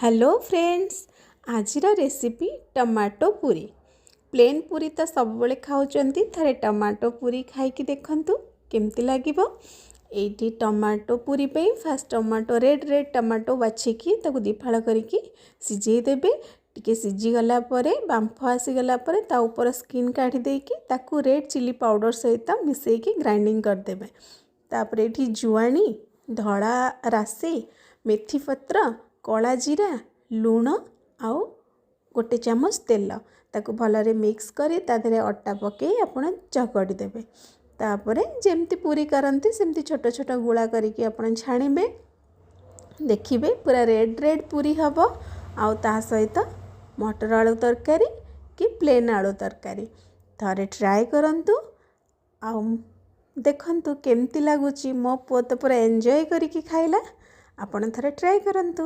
Hello friends, ଆଜିର recipe tomato puri. Plain puri ତ ସବୁବେଳେ ଖାଉଛନ୍ତି, ଥରେ ଟମାଟୋ ପୁରୀ ଖାଇକି ଦେଖନ୍ତୁ କେମିତି ଲାଗିବ। ଏଇଠି ଟମାଟୋ ପୁରୀ ପାଇଁ first tomato, red red tomato ବାଛିକି ତାକୁ 2 ଫାଳ କରିକି ସିଝେଇ ଦେବେ। ଟିକେ ସିଝିଗଲା ପରେ, ବାମ୍ଫ ଆସିଗଲା ପରେ ତା ଉପର ସ୍କିନ୍ କାଢ଼ି ଦେଇକି ତାକୁ ରେଡ଼୍ ଚିଲି ପାଉଡ଼ର ସହିତ ମିଶାଇକି ଗ୍ରାଇଣ୍ଡିଙ୍ଗ କରିଦେବେ। ତାପରେ ଏଇଠି ଜୁଆଣି, ଧଳା ରାଶି, ମେଥି ପତ୍ର, କଳା ଜିରା, ଲୁଣ ଆଉ 1 ଚାମଚ ତେଲ, ତାକୁ ଭଲରେ ମିକ୍ସ କରି ତା ଦେହରେ ଅଟା ପକାଇ ଆପଣ ଚକଟି ଦେବେ। ତାପରେ ଯେମିତି ପୁରୀ କରନ୍ତି, ସେମିତି ଛୋଟ ଛୋଟ ଗୁଳା କରିକି ଆପଣ ଛାଣିବେ। ଦେଖିବେ, ପୁରା ରେଡ଼୍ ରେଡ଼୍ ପୁରୀ ହେବ। ଆଉ ତା ସହିତ ମଟର ଆଳୁ ତରକାରୀ କି ପ୍ଲେନ୍ ଆଳୁ ତରକାରୀ ଥରେ ଟ୍ରାଏ କରନ୍ତୁ ଆଉ ଦେଖନ୍ତୁ କେମିତି ଲାଗୁଛି। ମୋ ପୁଅ ତ ପୁରା ଏନ୍ଜୟ କରିକି ଖାଇଲା। ଆପଣ ଥରେ ଟ୍ରାଏ କରନ୍ତୁ।